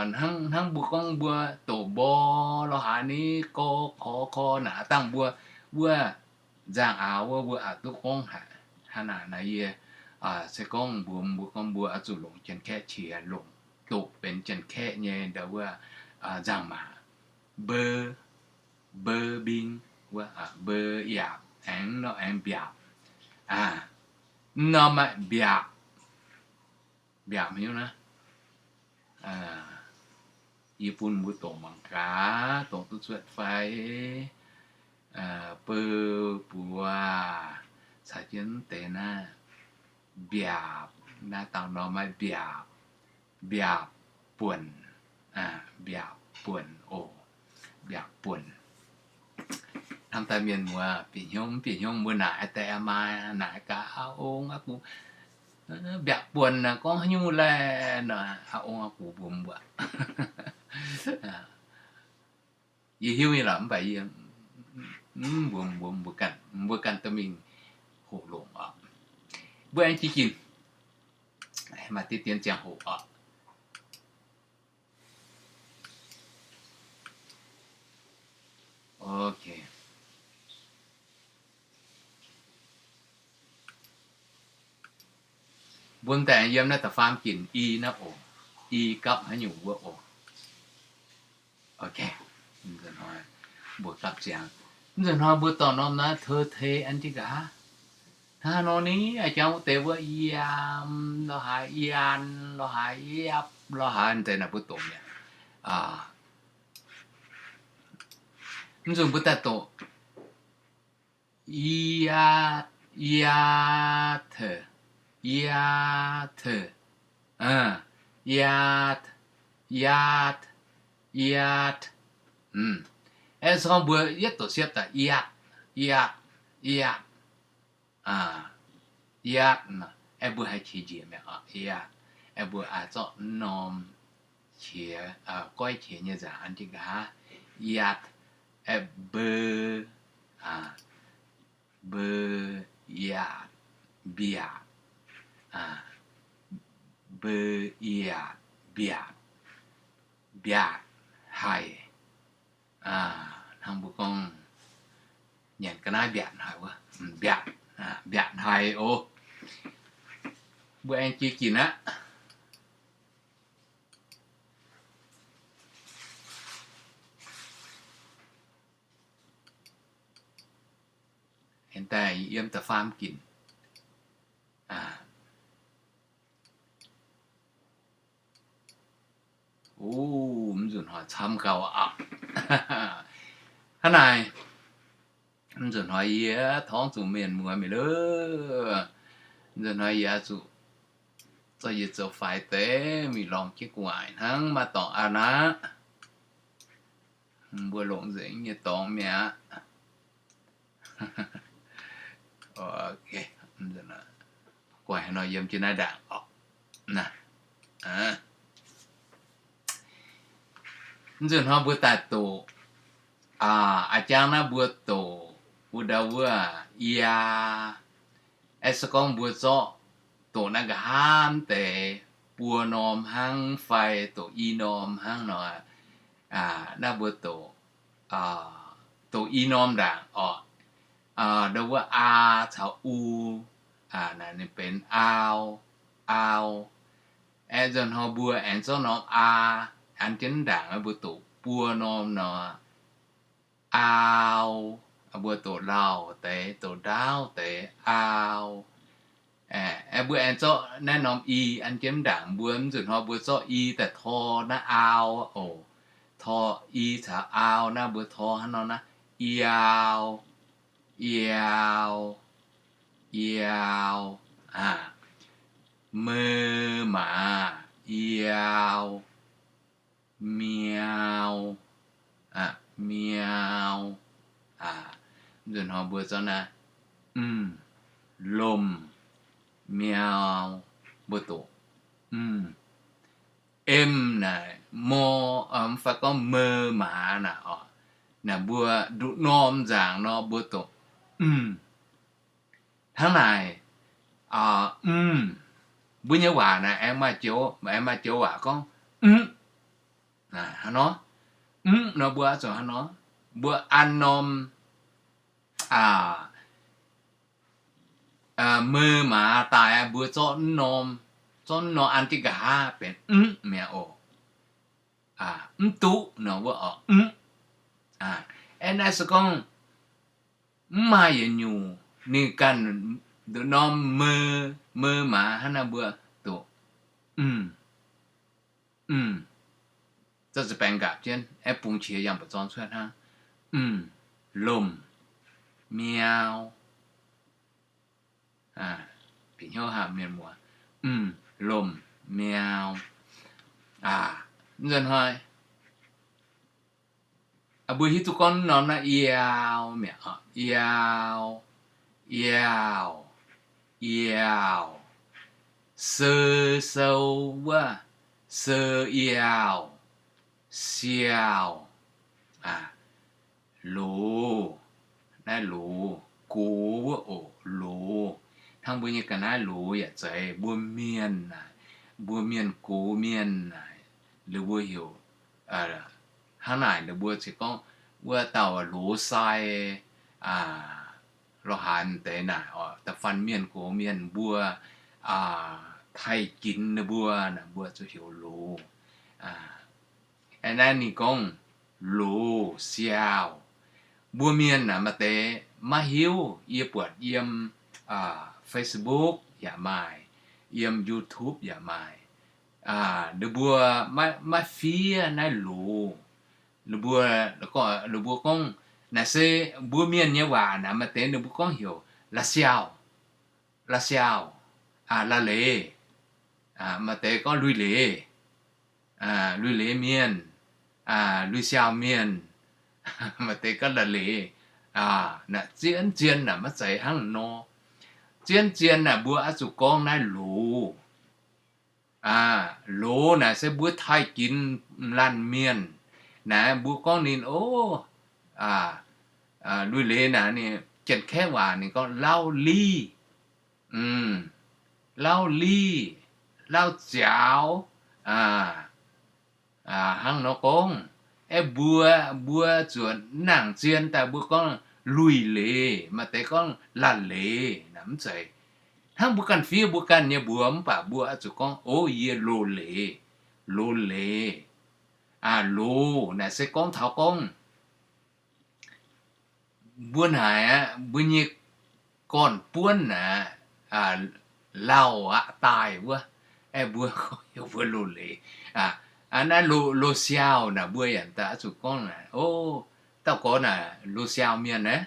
hnangv mbuo gorngv mbuo doqc mbo lorh haaix ni, go, kor, kor naaic, dangh mbuo wuov nzangc-aaux wuov mbuo aqc duqv gorngv haic. Hnangv naaic naaic yie se gorngv mbuo, mbuo gorngv mbuo oix zuqc longc Janx-Kaeqv qiex, longc doqc benx Janx-Kaeqv nyei ndau wuov nzangc-maac, mbeu, mbeu mbing, wuov mbeu yapc, aengx nor aengx mbiapc. Mv norm maaih mbiapc, mbiapc hnyouv naaiv. Yie bun mbuo doqc mangc gaax, doqc duqv cuotv fai. Beu buoz caux jienv mv deix naaiv, mbiapc, naaiv dauh norm maaih mbiapc, mbiapc buonc, mbiapc buonc oc, mbiapc buonc. Hnamv daaih mienh muoz bieqc hnyouv mv bieqc hnyouv mbuo naaic daaih maaih naaic gaax, aa ong aa gux, mbiapc buonc naaic gorngv haaix nyungc laeh nor, aa ong aa gux mbuox mbuo. Yie hiuv nyei lorqc, mv baac yie mv mbuox mbuo, mbuo ganh, mbuo ganh dorh mingh hoqc longc oc. Mbuo aengx jiex ginc, maaih deix dien ziangh hoc oc. Mbuo daaih yiem naaiv da'faam ginc i naaiv oc. I gapv haaix nyungc wuov oc. Mbuo gapv ziangx. Mv nzunc hnoi mbuo dorh norm naaiv teu tei an jienv nqa'haav. Hnangv nor ni, a'jang wuov deix wuov, yam lorh haaix, yan lorh haaix, yapv lorh haaix, mv zeiz naaic mbuo doqc mi'aqv. Mv nzunc mbuo daaih doqc, yat, yatv, yatv, yatv, yatv. Aeqv, se gorngv mbuo yietv doqc siepv daaih, yatv, yatv, yatv, yatv. Aeqv, mbuo haih qiex njiec mi'aqv, yatv. Aeqv, mbuo aah zorqv norm qiex, goiv qiex nyei nzaangc an jienv nqa'haav, yatv. Aeqv, mbeu, mbeu, yatv, mbiatc, mbeu, yatv, mbiatc, mbiatc, haic. Hnangv mbuo gorngv nyanc ga'naaiv mbiatc haic wuov, mbiatc, mbiatc haic oc. Mbuo aengx jiex ginc aqv. Aengx daaih yiem da'faam ginc. O, mv nzunc hnoi camv gau aqv. Hnangv naaic, mv nzunc hnoi yie torngv zuqc mienh muoz mi'aqv. Mv nzunc hnoi yie zuqc Zorqv yie zoux faix deix mingh lorngx jienv gu'nguaaic hnangv, maiv dorngx aqv naaiv. Mbuo longc nzengc nyei dorngx mi'aqv. Guai nor yiem jienv naaiv ndaangc oc. Nzunc hnoi mbuo daaih doqc, aa, a'jang naaiv mbuo doqc wuov ndau wuov, aa, aeqv, se gorngv mbuo zorqv doqc naaiv nqa'haav deix buo norm hnangv fai doqc i norm hnangv nor, naaiv mbuo doqc, doqc i norm ndaangc oc. Ndau wuov aa caux u, naaiv ninh benx aau, aau. Aeqv, nzunc hnoi mbuo aengx zorqv norm aa an jienv ndaangc, mbuo doqc buo norm nor, aau. Mbuo doqc lauh deix, doqc ndaauv deix, aau. Aeqv, mbuo aengx zorqv naaiv norm i an jienv ndaangc, mbuo mv nzunc hnoi mbuo zorqv i daaih tor naaiv aau oc. Tor i caux aau naaiv mbuo tor hnangv nor naaiv, iau, iau, iau. Mei maaz, iau, miau, miau. Mv nzunc hnoi mbuo zorqv naaiv, m, lomh, miau, mbuo doqc, m. Em naaic, mor, mv fai gorngv mei maaz naaic oc, naaic mbuo nduqc norm nzaangc nor mbuo doqc, m. Hnangv naaic, m, mbuo nyei waac naaic aengx maaih joux, aengx maaih joux waac gorngv, mv, hnangv nor, mv nor mbuo zuqc hnangv nor, mbuo an norm mei maaz daaih mbuo zorqv norm, zorqv norm an jienv nqa'haav benx mv mi'aqv oc. Mv duqv nor wuov oc, mv. Aeqv, naaiv se gorngv mv maaih yietc nyungc ninh ganh nduqc norm mei, mei maaz hnangv naaiv mbuo doqc, m, m. Zorqv za'baengx nqaapc jienv aeqv, bungx qiex yangh mbu'zorng cuotv hnangv, m, lomh, miau. Bieqc hnyouv haah mienh muoz, m, lomh, miau. Mv nzunc hnoi mbuo hiuv duqv gorngv norm naaiv iau mi'aqv, iau, iauh, iauh. Seu, sou wuov, seu iauh, siauh. Loz, naaiv loz, gox wuov oc, loz. Hnangv mbuo nyei ga'naaiv loz yaac zeiz, mbuo mienh naaic, mbuo mienh gox mienh naaic, ninh mbuo heuc hnangv naaic, ninh mbuo ziouc gorngv wuov dauh loz sai, lorz haaix deix naaic oc, da'faanh mienh gox mienh mbuo taaih ginx ninh mbuo naaic, mbuo zuqc heuc loz. Aeqv, naaiv ninh gorngv loz siauh. Mbuo mienh naaic maaih deix maiv hiuv, yie buatc yiem Facebook yaac maaih, yiem YouTube yaac maaih. Ninh mbuo maiv fiev naaiv loz. Ninh mbuo, ninh mbuo gorngv, naaiv se mbuo mienh nyei waac naaic, maaih deix ninh mbuo gorngv heuc la'siauh, la'siauh, la'leiz. Maaih deix gorngv lui-leiz, lui-leiz mienh, lui-siauh mienh. Maaih deix gorngv la'leiz. Naaiv zien zien naaic maiv zeiz hnangv nor. Zien zien naaic mbuo oix zuqc gorngv naaiv loz. Loz naaic se mbuo taaih ginx laanh mienh. Naaiv mbuo gorngv ninh, o, lui-leiz naaic ninh Janx-Kaeqv waac ninh gorngv lauv liv, lauv liv, lauv ziaaux, hnangv nor gorngv. Aeqv, mbuo, mbuo zuqc nangc zien daaih mbuo gorngv lui-leiz, maaih deix gorngv la'leiz, naaiv mv zeiz. Hnangv mbuo ganh fiev mbuo ganh nyei mbuox mv baac mbuo oix zuqc gorngv, o, yie loz-leiz, loz-leiz. Loz naaic se gorngv taux gorngv mbuo naaic aqv, mbuo nyei gorn-buonv naaic, lauh aqv daaih wuov, aeqv, mbuo, mbuo loz-leiz. Naaiv loz, loz-siauh naaic mbuo yaac daaih oix zuqc gorngv naaic, o, dauh gorx naaic loz-siauh mienh naaic,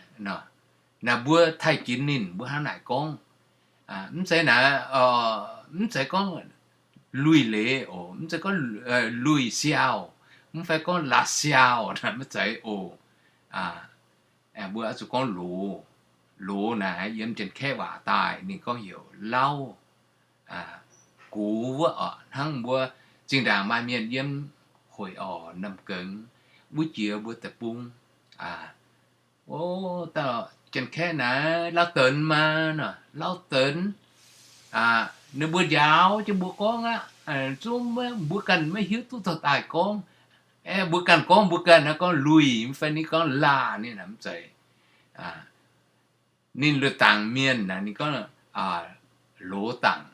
naaic mbuo taaih ginx ninh mbuo hnangv naaic gorngv. Mv zeiz naaic, mv zeiz gorngv luih leiz oc. Mv zeiz gorngv luih siaauh, mv fai gorngv la'siaauh naaic, maiv zeiz oc. Mbuo oix zuqc gorngv loz. Loz naaic yiem Janx-Kaeqv waac daaih ninh gorngv heuc lauv. Gux wuov oc, hnangv mbuo zinh ndaangc maaih mienh yiem Hoic Orc, Namx Gengx wuov jiex mbuo deic-bung, o, dauh Janx-Kaeqv naaic lauv denx maah, lauv denx. Ninh mbuo njaaux jienv mbuo gorngv aqv, zungv mbuo ganh maiv hiuv duqv dorh daaih gorngv. Aeqv, mbuo ganh gorngv mbuo ganh naaiv gorngv luih fai ninh gorngv laah ninh mv zeiz. Ninh loz-dangc mienh naaic ninh gorngv loz-dangc,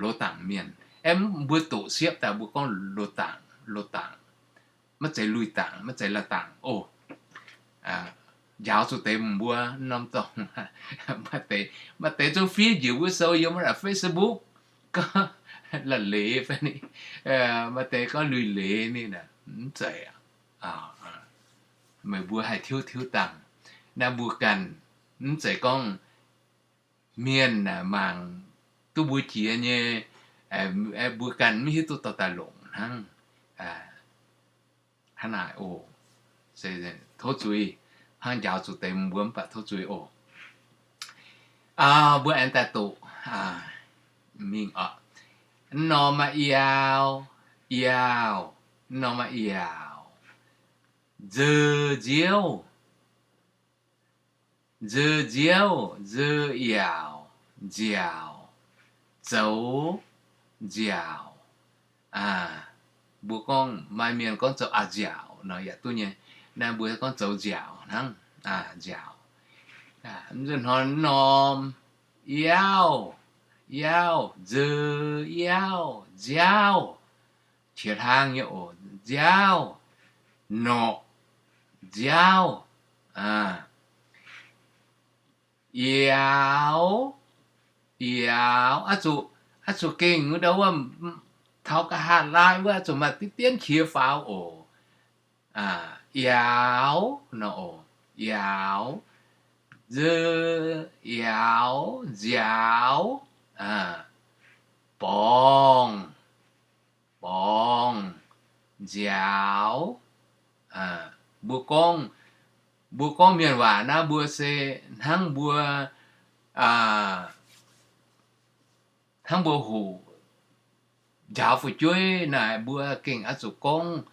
loz-dangc mienh. Aeqv, mbuo doqc siepv daaih mbuo gorngv loz-dangc, loz-dangc. Maiv zeiz luih dangc, maiv zeiz la'dangc oc. Njaaux zuqc deix mbuo norm dorngx. Maaih deix, maaih deix zungv fiev njiec wuov sou yiem wuov Facebook gorngv la'leiz fai ninh, maaih deix gorngv luih leiz ninh, mv zeiz. Meih mbuo haih tiuv tiuv dangh. Naaiv mbuo ganh, mv zeiz gorngv mienh mangc duqv mbuo jiex nyei, mbuo ganh mv hiuv duqv dorh daaih longc hnangv. Hnangv naaic oc. Se tov zuiz, hnangv njaaux zuqc deix mbuo mv baac tov zuiz oc. Mbuo aengx daaih doqc mingh oc. Mv norm maaih iauv, iauv. Mv norm maaih iauc. Nzeu nziouv, nzeu nziouv, nzeu iauc, nziaauc, zoux nziaauc. Mbuo gorngv maaih mienh gorngv zoux a'nziaauc nor yaac duqv nyei. Naaiv mbuo gorngv zoux nziaauc hnangv, nziaauc. Mv norm, iauv, iauv, nzeu iauv, nziaauv. Qiex hlaang nyei oc, nziaauv, norqc, nziaauv. Iauv, iauv, oix zuqc, oix zuqc gengh wuov ndau wuov, taux nqa'haav laai wuov oix zuqc maaih diqv dienv qiex faaux oc. Iauv nor oc, iauv, nzeu, iauv, nziaauc, borngz, borngz, nziaaux. Mbuo gorngv, mbuo gorngv mienh waac naaiv mbuo se hnangv mbuo, hnangv mbuo hoqc njaaux fu'jueiv naaic mbuo gengh oix zuqc gorngv,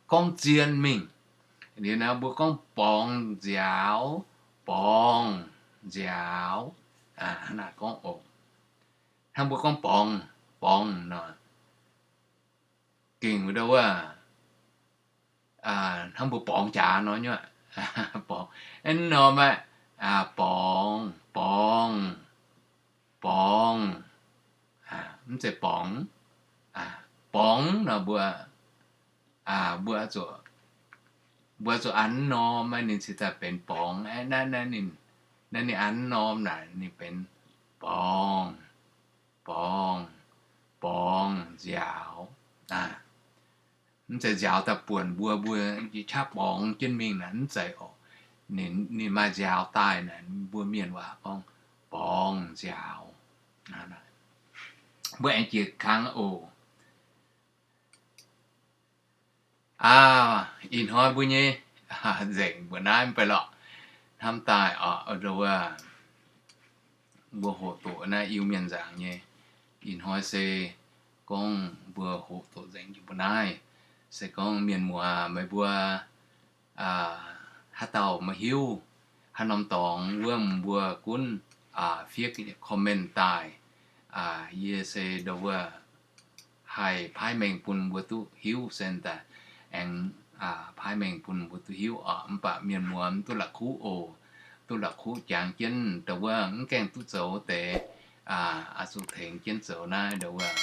gorngv zien mingh. Liuz naaiv mbuo gorngv borngz nziaaux, borngz nziaaux. Naaic gorngv oc, hnangv mbuo gorngv borngz, borngz nor, gengh wuov ndau wuov, hnangv mbuo borngz jaax nor nyei. Borngz, norm aqv, borngz, borngz, borngz. Mv zeiz borngz, borngz nor mbuo, mbuo, mbuo zuqc an norm, ninh cingx daaih benx borngz. Naaiv ninh an norm naaic ninh benx borngz, borngz, borngz nziaaux. Mv zeiz nziaaux daaih buonc mbuo, mbuo qaqv borngz jienv mingh naaic mv zeiz oc. Ninh maaih nziaaux daaih naaic mbuo mienh waac gorngv borngz nziaaux. Mbuo aengx jiex kangv oc. Aa, ih hnoi mbuo nyei nzengc mbuo naaiv mv bei lorqc. Hnamv daaih oc, mbuo hoqc doqc naaiv Iu-Mienh nzaangc nyei. Ih hnoi se gorngv mbuo hoqc doqc nzengc mbuo naaiv, se gorngv mienh muoz meih mbuo haaix dauh maiv hiuv, haaix norm dorngx wuov mbuo gunv fiev comment daaih. Yie se ndau wuov haih paaiv mengh bun mbuo duqv hiuv sen daaih, aengx paaiv mengh bun mbuo duqv hiuv oc. Mv baac mienh muoz mv duqv la'kuqv oc. Duqv la'kuqv jangx jienv ndau wuov mv gaengh duqv zoux deix, oix zuqc tengx jienv zoux naaiv ndau wuov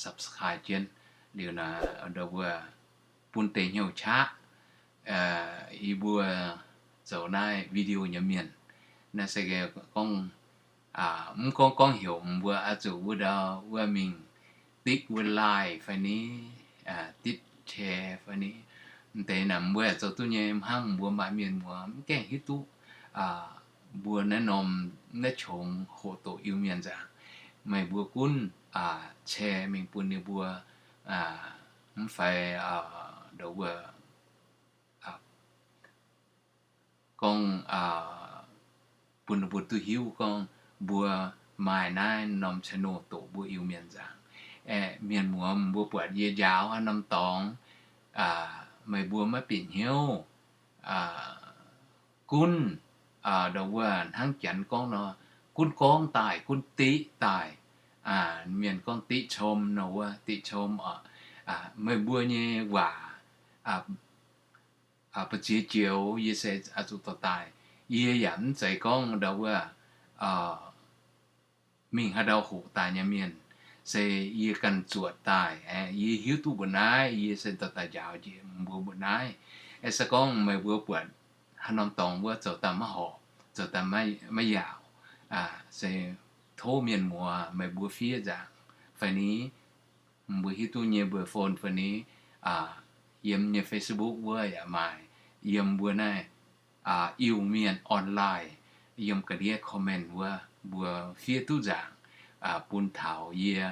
subscribe jienv. Liuz naaiv ndau wuov bun deix hnyouv qaqv yie mbuo zoux naaiv video nyei mienh. Naaiv se gorngv mv gorngv gorngv heuc mbuo oix zuqc wuov ndau wuov mingh ditv wuov like fai ni, ditv share fai ni. M'deix naaic mbuo yaac zoux duqv nyei, hnangv mbuo maaih mienh muoz mv gaengh hiuv duqv mbuo naaiv norm naaiv qongx hoqc doqc Iu-Mienh nzaangc. meih mbuo gunv share mingh bun ninh mbuo, mv fai ndau wuov gorngv bun ninh mbuo duqv hiuv gorngv mbuo maaih naaiv norm channel doqc mbuo Iu-Mienh nzaangc. Aeqv, mienh muoz, mbuo buatc yie njaaux haaix norm dorngx, meih mbuo maiv bieqc hnyouv, gunv ndau wuov hnangv Janx gorngv nor, gunv gorngv daaih, gunv diqv daaih. Mienh gorngv diqv com nor wuov, diqv com oc. Meih mbuo nyei waac ba'ziex joux yie se oix zuqc dorh daaih. Yie yaac mv zeiz gorngv ndau wuov mingh haaix ndau hoqc daaih nyei mienh, se yie ganh zuotc daaih, yie hiuv duqv mbuo naaiv, yie se dorh daaih njaaux njiec mbuo mbuo naaiv. Aeqv, se gorngv meih mbuo buatc haaix norm dorngx wuov zoux daaih maiv horpc, zoux daaih maiv yaauc, se tov mienh muoz meih mbuo fiev nzaangc fai ni, mbuo hiuv duqv nyei mbuo phone fai ni, yiem nyei Facebook wuov yaac maaih, yiem mbuo naaiv Iu-Mienh online, yiem ga'ndiev comment wuov mbuo fiev duqv nzaangc bun taux yie,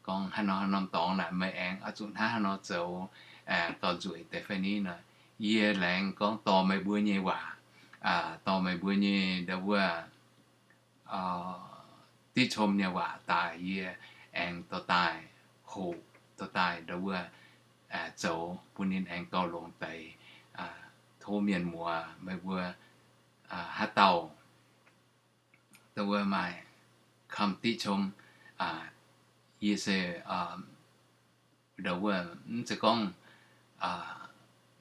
gorngv haaix norm haaix norm dorngx naaic meih aengx oix zuqc hnangv haaix nor zoux, dorh nzueic deix fai ni nor, yie laengz gorngv dorh meih mbuo nyei waac, dorh meih mbuo nyei ndau wuov diqv com nyei waac daaih, yie aengx dorh daaih hoqc, dorh daaih ndau wuov zoux bun ninh aengx gauh longx deix. Tov mienh muoz meih mbuo haaix dauh ndau wuov maaih kamv diqv com, yie se ndau wuov mv zeiz gorngv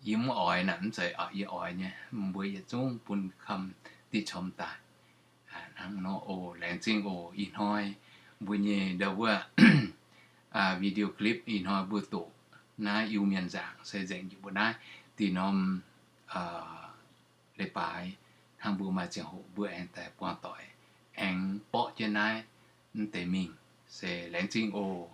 yie mv oix naaic, mv zeiz, yie oix nyei. Mbuo yietc zungv bun kamv diqv com daaih. Hnangv nor oc. Laengz zingh oc. Ih hnoi mbuo nyei ndau wuov video clip ih hnoi mbuo doqc naaiv Iu-Mienh nzaangc se nzengc njiec mbuo naaiv. Dih norm leiz-baaix hnangv mbuo maaih ziangh hoc mbuo aengx daaih buangh doic, aengx borqv jienv naaiv mv deix mingh. Se laengz zingh oc.